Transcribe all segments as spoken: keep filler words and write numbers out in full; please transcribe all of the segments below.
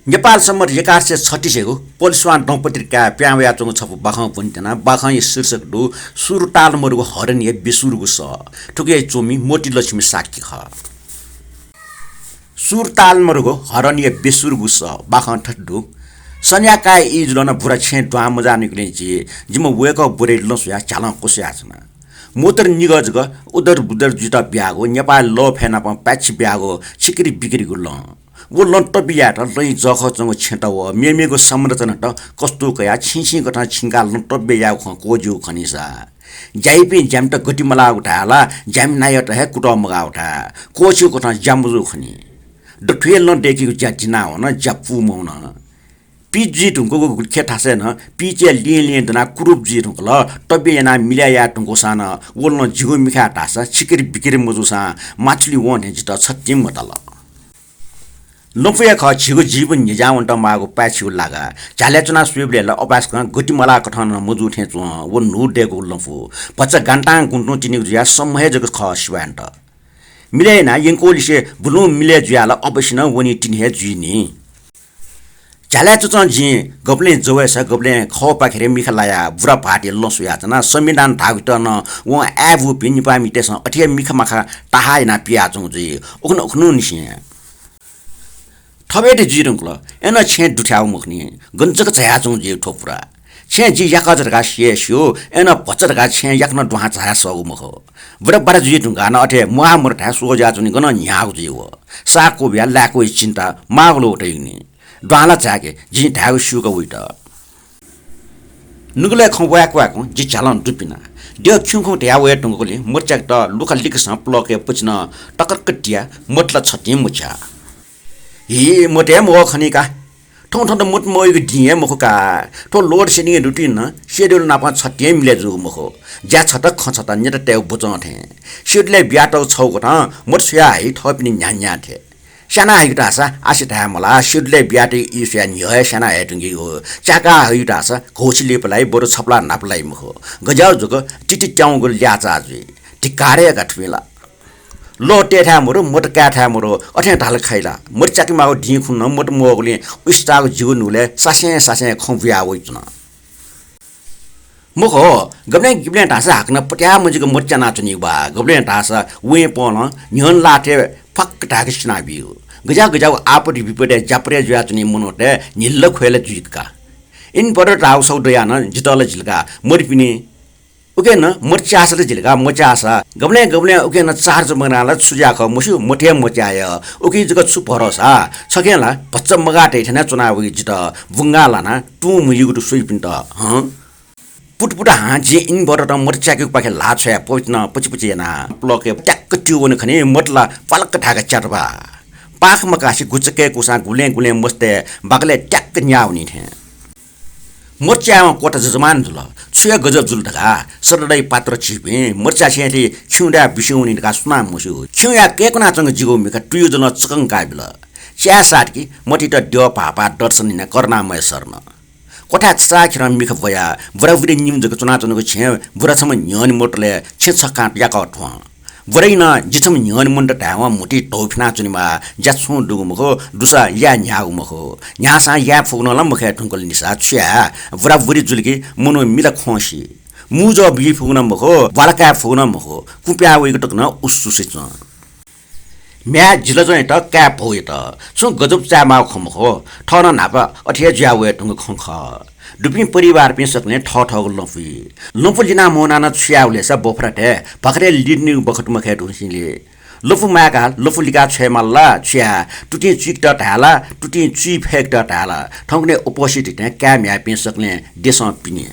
नेपाल सम्बत एघार सय छत्तीसय् पलिस्वां दम्पतिया काय् पिहां वयाच्वंगु छपु बाखं ब्वने त्यना। बाखंया शीर्षक दु सुर ताल मरुगु हरणया बेसुरुगु सः। थुकिया च्वमि मोतीलक्ष्मी शाक्य खः। सुर ताल मरुगु हरणया बेसुरुगु सः। बाखं थथे दु। सनिया काय् ई जुल नं बुरा छेँय् दुहां मजाःनिगुलिं जि, जिम्ह वय्कः बुरय् लँ स्वयाः झ्यालं क्वस्वयाच्वना। मोतर निगः जक उदर बुदर जुइत ब्यागु, नेपाल लः फय् नाप पाय्छि ब्यागु छिकिरि बिकिरिगु लँ। व लँ तब्बे यायेत लँय् जःखः च्वंगु छेँत व मेमेगु संरचनात कस्तुरी कयाः छिं छिं कथं छिंकाः लँ तब्बे यायेगु खँ क्वःज्यूगु खनीसा, ज्याइपिं ज्यामित गति मलाःगु धाये ला ज्यामि नायःत हे कुतः मगाःगु धाये, क्वःछिगु कथं ज्या मजूगु खनी। दथुइ लँ दय्केगु ज्या दिनावन, ज्या पूमवन। पीत जुइ धुंकूगु गुलिखे थासय् नं पीतय् लिं लिं दनाः कुरूप जुइ धुंकल। तब्बे यानाः मिलय् याये धुंकूसां नं व लँ जिगु मिखा धाःसा छिकिरि बिकिरि मजूसां माछुलि वं थें जितः छतिं मतल। लँपुया खः झीगु जीवन न्ह्यज्यावनेत माःगु पाय्छिगु लागा। झ्यालय् च्वनाः स्वयेबलय् ला अपाय्सकं गति मलाः कथं नं मजू थें च्वं। व न्हू दय्कूगु लँपु भचा गान्तां गुन्तुं तिनिगु जुयाः सम्म हे जक खः सिवायेत। मिलय् यानाः यंक्वलिसे बुलुं मिलय् जुयाः ला अवश्य नं वनी तिनि हे जुइ नि। झ्यालय् च्वंच्वं जिं गबलें जवय्सा गबलें खवपाखें मिखा लायाः बुरा भाःतय् लँ स्वयाच्वना। संविधान धाःगुइत नं वं आय् बूपिं निपाःमितय्सं अथे हे मिखा माखा ताहाः यानाः पियाच्वंगु जुइ। उखुन्हु उखुन्हुनिसें थबय् जुइ धुंकल। अय्नं छेँ दुथ्याःगु मखुनि। गन जक झायाच्वंगु जुइ थ्व बुरा। छेँ जि याकःचा धकाः सिया स्यू, अय्नं भचा धकाः छेँ याकनं दुहां झाया सःगु मखु। बुरा बारा जुइ धुंकाः नं अथे म्वाः मदु धाये स्वः जुयाच्वनी, गनं न्ह्याःगु जुइ व। साः क्वबिया लाय्कूया चिन्ता माःगु ल्वःतइगुनि। दुहां ला झाय्के, जिं धायेगु स्यूक वइत। नुगलय् खँ वाय्कू वाय्कूं जि झ्यालं दुबिना। द्यः खिउँखिउँ धया वये धुंकूगुलिं मोत च्याकेत लुखा लिकसं प्लकय् पचिनं तकरक तियाः मोत ला छतिं मुछ्या। हि, मोत हे मवः खनी का। थौं थौंत मोत मवइगु दिं हे मखु का। थ्व load shedding routine नं schedule नाप छतिं हे मिलय् जूगु मखु। ज्या छता, खँ छता, न्यता तयेगु बचं थें। Schedule-य् बियातःगु छगू कथं मोत स्वया हइ थःपिनि न्ह्यान्ह्या थें। स्याना हइगु धाःसा आसे धाये मलाः, schedule-य् बियातःगु ई स्वयाः न्ह्यः हे स्याना हये धुंकीगु। च्याका हइगु धाःसा घौछि लिपा लाइ, बरु छपला न्हापा लाइ मखु। गज्याःगु जक तिति त्याउँगु ल्याःचाः जुइ। धिक्कार हे का थुपिं ला। लः तयेथाय् मरु, मोत कायेथाय् मरु, अथें धाल खइ ला। मोत च्याके माःगु दिं खुन्हु नं मोत मवःगुलिं उइस्ताःगु जिगु नुगलय् सासें सासें खँ बुया वइच्वन। मखु, गबलें गिबलें धाःसा हाकनं पत्याः मजिक मोत च्यानाच्वनीगु बा। गबलें धाःसा वँय्‌पलं न्ह्यःने लाःथें फक्क धाय्क सिनाबीगु। गज्याः गज्याःगु आपत विपतय् ज्यापरय् जुयाच्वनीम्ह मनूतय् न्हिला ख्वय् ला जुइक का। Inverter धाःगु सौदाया नं जितः ला जिल का, मोतपिनि उके नं मोत च्याःसा ला जिल का, मच्याःसा गबलें गबलें उके नं charge मगानाः ला छु ज्याखः मस्यू, मोत हे मच्याः। उकी जक छु भरोसा, छखें ला भचा मगाः तइ थें च्वना वइ जितः बुंगाः लानाः तुं मयूगु दु स्वइपिन्त। हँ, पुटपुट हां जिं inverter-तं मोत च्याकेगुपाखे ल्हाः छ्वयाः पवित्र नं पचिपचि यानाः प्लकय् ट्याक्क त्यू वने खनी, मोत ला पालक्क धाय्क च्यात बा। पाख मकासे गुचकय् कूसां गुलें गुलें मस्तय् बाकलय् ट्याक्क न्याः वनी थें। मोत च्यायेवं क्वता जजमान जुल। छु हे गजब जुल धकाः सरदइ पात्र झीपिं मोत च्यासेंलि खिउँदाय् बिस्युं वनी धकाः सुनां मस्यू। खिउँया कय्कुनाच्वंगु जिगु मिखा तुयु जलं चकंका बिल। च्याये साथ कि मोतीत द्यः भाःपाः दर्शन यानाः करुणामय शरण। क्वथाय् चाचाःखेरं मिखा ब्वयाः बुराबुरी निम्ह जक च्वनाच्वनागु छेँय् बुरा छम्ह न्ह्यःने मोतलय् छेँ छखां याकः थ्वं। बुरां नं जि छम्ह न्ह्यःने मनूत धायेवं म्हुतुइ धौ फ्यनाच्वनेमाः, ज्या छुं दुगु मखु, दुसा याये न्ह्याःगु मखु। न्ह्याःसां याये फुगु नं ला मखये धुंकल निसा छु याये? बुराबुरी जुल कि मनू मि ला खंसी। मू जः बी फुगु नं मखु, ब्वाला काये फुगु नं मखु, कुँ प्याः वइगु तक नं उसुसि च्वं। म्ह्याय् जिलाजंयात, काय् भौयात। छुं गजब चायेमाःगु खँ मखु, थः नं न्हापा अथे हे जुया वये धुंकूगु खँ खः। दुपिं परिवारपिं सकलें थःथःगु लँपुइ। लँपु लिना मवनाः नं छु याये वलेसा बफरातय् भखरय् लिदनीगु बखत मखये धुंसिंलि। लँपु माय्काः लँपु लिकाः छ्वयेमाल ला छु याये? तुतिं चुइकेत धाये ला, तुतिं चुइ फय्केत धाये ला? थौंकन्हय् उपस्थित थें काय् म्ह्याय्पिं सकलें देशं पिने।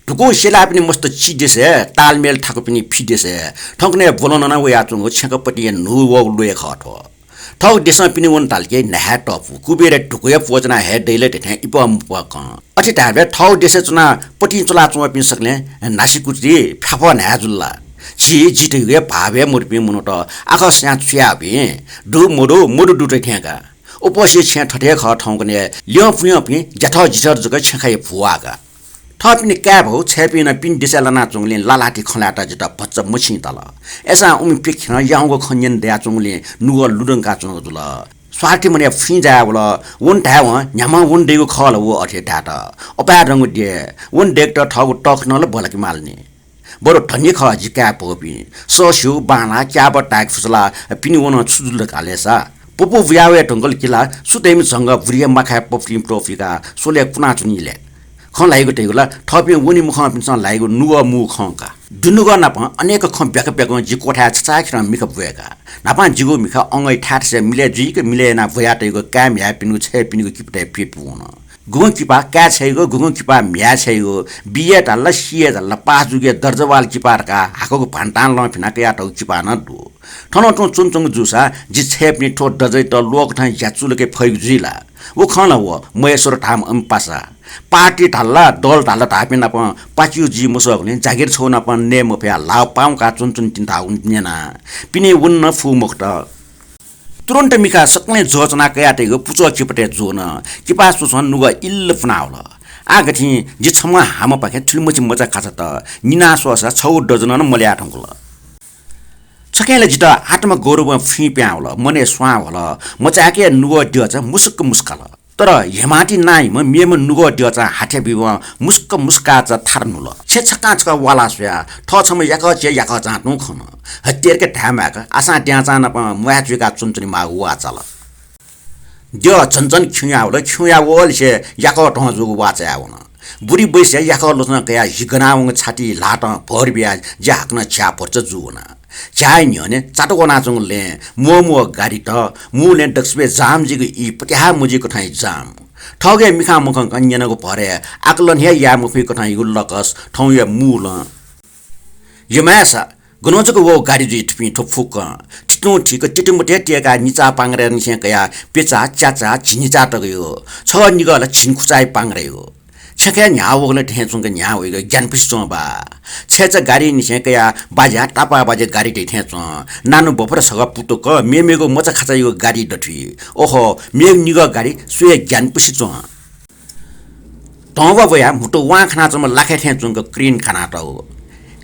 धुकुं स्यलाःपिनि मस्त चिदेशय्, तालमेल थाकुपिनि फिदेशय्। थौंकन्हय् ब्वलंनना वयाच्वंगु छेँखा पतिंया न्हू वःगु ल्वय् खः थ्व। थःगु देशं पिने वन धाल कि न्हाय् तःपु, कुबेरय् धुकुया प्वःचना हये दइ ला धइथें इपः मपः कं। अथे धायेबलय् थःगु देशय् च्वनाः पतिं च्वलाच्वंपिं सकलें न्हासि कुतुति फ्याफः न्हाय् जुल ला? छि जि धइगु हे भाव हे मदुपिं मनूत आखः स्यां छु याःपिं? दु मदु, मदु दु धइथें का। उपसिया छेँ थथे हे खः थौंकन्हय् ल्यं पुल्यंपिं ज्याथः जिथः जक छेँखाया भुवाः का। थःपिनि काय् भौ छय्पिं नं पिने देशय् लानाच्वंगुलिं लालाति खँ ल्हायेत जितः भचा मछिं ताल। अय्सां उमि प्यखेरं याउँगु खँ न्यने दयाच्वंगुलिं नुगः लुधंकाच्वंगु जुल। स्वार्थी मनया फुइँ जाय् वल। वन धायेवं न्ह्याम्हं वन दइगु खः ला व अथे धायेत। अपाय् दंगु द्यः, वन दय्केत थःगु तख नं ला बल्लाके माल नि। बरु धन्य खः जि काय् पःपिं। सःस्यू, बांलाः, क्याबः ताय्के फुसलाः, पिने वनं छु जुल धकाः लय्सा। पपू बुया वये धुंकल कि ला सुथय्म्ह झंगः बुरिया माखाय् पपुलिं त्वपुइकाः स्वलय् कुनाच्वनी ले। खँ ल्हाइगु धइगु ला थःपिं वने मखंपिन्सं ल्हाइगु नुगः मू खं का। दुनुगः नाप अनेक खँ ब्याका ब्याकं जि क्वथाय् छचाःखेरं मिखा ब्वय्का। न्हापां जिगु मिखा अंगःया थाय्थासय् मिलय् जुइक मिलय् यानाः ब्वयातइगु काय् म्ह्याय्‌पिनिगु छय्‌पिनिगु किपातय् प्यपुवन। गुगुं किपा काय् छ्याइगु, गुगुं किपा म्ह्याय् छ्याइगु, बी ए धाल ला सी ए धाल ला पास जूगु या दर्जा वाल किपा धकाः हाकःगु भान्तां लं फिना कयातःगु किपा नं दु। थन तुं च्वनाच्वंगु जूसा जि छय्‌पिनि थ्व दर्जायात ल्वःकथं ज्याचुलके फइगु जुइ ला? व खँ ला व महेश्वर धाःम्ह अमिपासा। पार्टी धाल ला, दल धाल ला धाःपिं नाप पाचिउ जुइ मसःगुलिं जागिर छगू नाप नये मफयाः ल्हाः पाउँका च्वनाच्वनीतिनि धाःगु न्यना। पिने वन नं फु मखुत। तुरुन्त मिखा सकलें ज्वःचना कयातइगु पुचः किपातय् ज्वन। किपा स्वस्वं नुगः इल्ल पुनावल। आः गथिं जि छम्ह हाःम्हपाखें थुलिमछि मचाखाचात निना स्वःसा छगू दर्जन नं मल्याः धुंकल। छखें ला जितः आत्मगौरवं फुइँ पिहां वल, मनय् स्वां वल। मचाय्‌के नुगः द्यःचां मुसुक्क मुसुकाल। तर हेमावती नां हिम्ह मेम्ह नुगः द्यःचां हाथ्या बीवं मुसुक्क मुसुकाः चा थारा न्हुल। छेँ छक्कां छकः वाला स्वयाः थः छम्ह याकःचि याकःचां तुं खन। हत्तेरके धायेमाय्‌क आसां द्याःचां नाप म्वाये चुइका च्वनाच्वनेमाःगु वाः चाल। द्यः झन झन खिउँया वल, खिउँया वःलिसे याकः तं जूगु वाः चायावन। बुरी बैसय् याकः लोचना कयाः हि गनावंगु छातिइ ल्हातं भर बियाः ज्या हाकनं झ्याः भर्चा जूवन। झ्याःया न्ह्यःने चात वनाच्वंगु लँय् म्वःम्वः गाडीत, मू लँय् दक्वसिबय् जाम जुइगु ई पत्याः मजुइकथंया जाम। थःगु हे मिखां मखंकं न्यनागु भरय् आकलन हे याये मफुइकथंयागु लकस थौंया मू लँ। यमाय्‌सा, गनं जक वःगु गाडी जुइ थुपिं थ्व फुक्कं। थितुं थीक तितिमते तयेकाः निचाः पांग्रानिसें कयाः प्यचाः, च्याचाः, झिंनिचाः तक यु। छगः निगः ला झिंखुचाया पांग्रा यु। छेँखय् न्ह्याः वःगुलिं थें च्वंक न्ह्याः वइगु ज्ञानपुसे च्वं बा। छय्‌चा गाडीनिसें कयाः बाज्या, तापाः बाज्या गाडी दथें च्वं। नानु बफर छगः पुतुक मेमेगु मचाखाचायागु गाडी दथुइ। ओहो, मेगु निगः गाडी स्वये ज्ञानपुसे च्वं। धंवा वयाः म्हुतु वां खनाच्वंम्ह लाखे थें च्वंक क्रेन कानातःगु।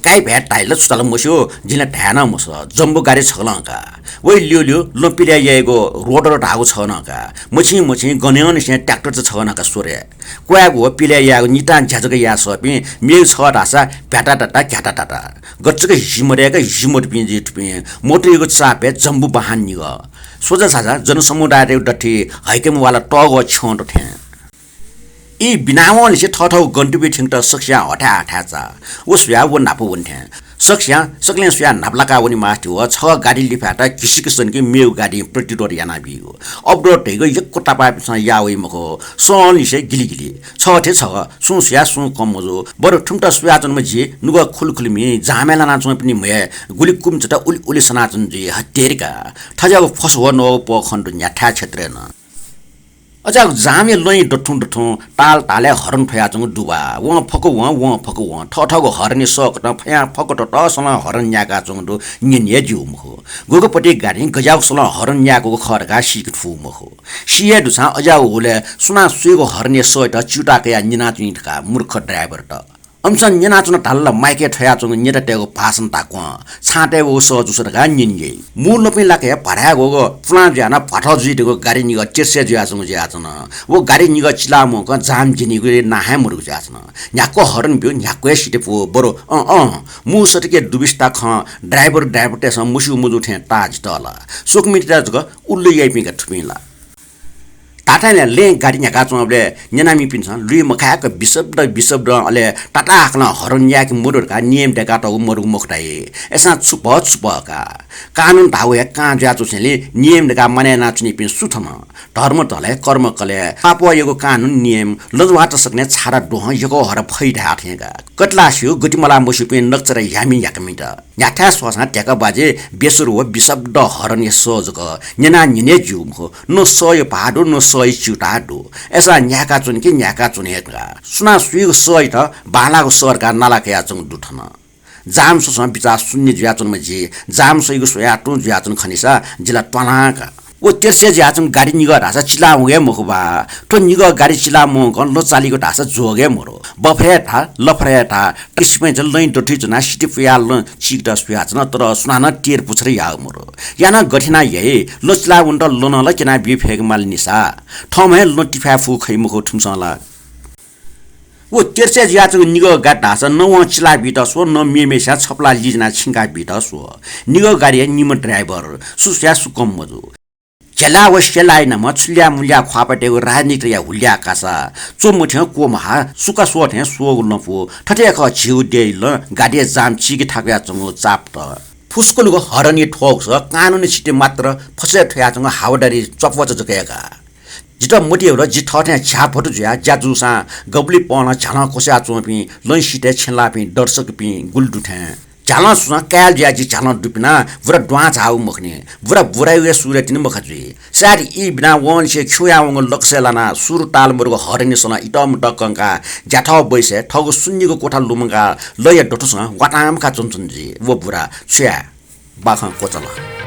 काय् भाय् धाइ ला छु चाल मस्यू, जिं ला धाये नं मसः। जम्बो गाडी छगलं का। वइ ल्यूल्यू लँ पिलय् याइगु रोडर धाःगु छगलं का। मछिं मछिं गनयंनिसें ट्र्याक्टर चा छगलं का स्वरे। क्वायेगु व पिलय् यायेगु नितां ज्या जक याये सःपिं मेगु छगः धाःसा भ्याताताता घ्याताताता। गच्चक हि मदय्‌क हि मदुपिं जुइ थुपिं। मोटरयागु चापय् जम्बो बहान निगः। सोझा झाःसा जनसमुदाययागु दथुइ हैकेमा वाला तःगः छ्यं दथें। ई बिनावंलिसे थःथःगु गन्तव्य थ्यंकेत सकस्यां हथाय् हथाय् चाः। व स्वयाः व न्हापा वने थें। सकस्यां सकलें स्वयाः न्हापालाका वने मास्ति व छगः गाडी लिफायेत घिसिक सनकि मेगु गाडीं प्रतिरोध यानाबीगु। अवरोध धइगु यक्व तापाःपिन्सं याः वइ मखु। सःलिसे गिलिगिलि। छगः थें छगः, सुं स्वयाः सुं कम मजू। बरु थुमित स्वयाच्वनाम्ह जि नुगः खुलखुलिमि, जामय् लानाच्वंपिनि म्हय् गुलि कुमिचात उलि उलि सनाच्वना जुइ। हत्तेरिका। थज्याःगु फसह्वः नवःगु पः खने दु न्ह्याथाय् क्षेत्रय् नं। अज्याःगु जामया लँइ दथुं दथुं ताल तालय् हरन थ्वयाच्वंगु दु बा। वं फक्व वं, वं फक्व वं। थःथःगु हरनया सःकथं फयां फक्व ततःसलं हरन न्यायेकाच्वंगु दु, न्यने हे ज्यू मखु। गुगु पति गाडिं गज्याःगु सलं हरन न्यायेकूगु खः धकाः सीके फु मखु। सी हे दुसां अज्याःगु हुलय् सुनां सुयागु हरनया सःयात च्यूताः कयाः न्यनाच्वनी धकाः मूर्ख ड्राइभरत। अमिसं न्यनाच्वन धाल ला माइकय् थ्वयाच्वंगु नेतातय्‌गु भाषण ताक्वं छाँटय् वःगु सः जूसा धकाः न्यने याइ। मू लँपिं लाक हे भराय् ग्वःगु पुलां जुयाः नं भ्वाथः जुइ धुंकूगु गाडी निगः तेर्स्या जुयाच्वंगु जुयाच्वन। व गाडी निगः चिलामंकं जाम ज्यनीगु नां हे मदुगु जुयाच्वन। न्ह्याक्व हरन ब्यू, न्ह्याक्व हे सिधे पु, बरु अँ अँ, मू सतकया दुबिस्ता खँ ड्राइभर ड्राइभरतय्‌सं मस्यू मजू थें ताः जितः ला। स्वकुमितय्‌त जक उल्लु याइपिं का थुपिं ला। धात्थें लँय् गाडी न्ह्याकाच्वंबलय् न्यनामिपिन्सं लुइ मखाय्‌क बिशब्द बिशब्दं अले ताताहाकलं हरन न्यायेके मदु धकाः नियम दय्‌कातःगु मदुगु मखु धाइ। अय्‌सां छुपः छुपः का। कानून धाःगु हे कां जुयाच्वंसेंलि नियम दय्‌काः मानय् यानाच्वनीपिं सु थन? धर्म धलय्, कर्म कलय्, पापःयागु कानून नियम, लँज्वाःत सकलें छाता द्वहं यक्व हर फइ धाये थें का। कतलास्यू गति मलाः मस्यूपिं नकचरा ह्यामि ह्याकमित। न्ह्याथाय् स्वःसां ध्याका बाजे बेसुर व बिशब्द हरनया सः जक न्यनाः न्यने ज्यू मखु। न सःया भाः दु, न सःया च्यूताः दु। अय्‌सां न्यायेकाच्वन कि न्यायेकाच्वन हे का। सुनां सुयागु सःयात बांलाःगु सः धकाः नाला कयाच्वंगु दु थन। जाम स्वसं बिचाः शून्य जुयाच्वंम्ह जि, जाम स्वइगु स्वयाः तुं जुयाच्वन खनिसा जि ला त्वालां का। व तेर्स्या जुयाच्वंगु गाडी निगः धाःसा चिला वंगु हे मखु बा। थ्व निगः गाडी चिला मवंकं लँ चालीगु धाःसा ज्वःगु हे मरु। बफरय् धा, लफरय् धा, किसिमय् झन लँय् दथुइ च्वनाः सिति पुयाः लँ चीकेत स्वयाच्वन, तर सुनानं तेर पुचर याःगु मरु। यानाः गथे यानाः याइ, लँ चिला वनेत लँ नं ला क्यना बी फय्के माल नि सा। थःम्हं हे लँ तिफाय् फुगु खइ मखु थुमिसं ला। व तेर्स्या जुयाच्वंगु निगः गाडी धाःसा न वं चिला बीत स्व, न मेम्हेस्यां छपला लिज्यानाः छिंका बीत स्व। निगः गाडी हे निम्ह ड्राइभर, सुस्वयाः सुकं मजू। झ्याला व स्यालाया नामं छुल्या मुल्या ख्वाःपाः तयेगु राजनीतिया हुल्या कासा, च्वमथ्यं क्वमहा, सुका स्वः थें स्वःगु लँपु, थथे हे खः झीगु देय् लँ, गाडी जाम चीके थाकुयाच्वंगु चापत। फुस्कुलुगु हरनी थ्वःगु स, कानुनी सिति मात्र फसय् थ्वयाच्वंगु हावादारी च्वापचा जक हे का। जितः मतिइ वल, जि थःथें झ्याःभतु जुयाः ज्या जूसां गबुलिपलं झ्यालं क्वस्वयाच्वंपिं लँय् सितय् छेँलाःपिं दर्शकपिं गुलि दु थें। झ्यालं सुसं काय् जुयाः जि झ्यालं दुपिना बुरा दुहां झाःगु मखुनि। बुरा बुरायागु हे सुरय् तिनि मखा जुइ। सायद ई बिनाः वंनिसें खिउँया वंगु लकसय् लानाः सुरु ताल मरुगु हरनी सलं इतःमुतः कंकाः ज्याथः बैसय् थःगु सुन्निगु क्वथा लुमंकाः लँया दथुसं वातां मखा च्वनाच्वन जुइ। व बुरा छु याये? बाखं क्वचल।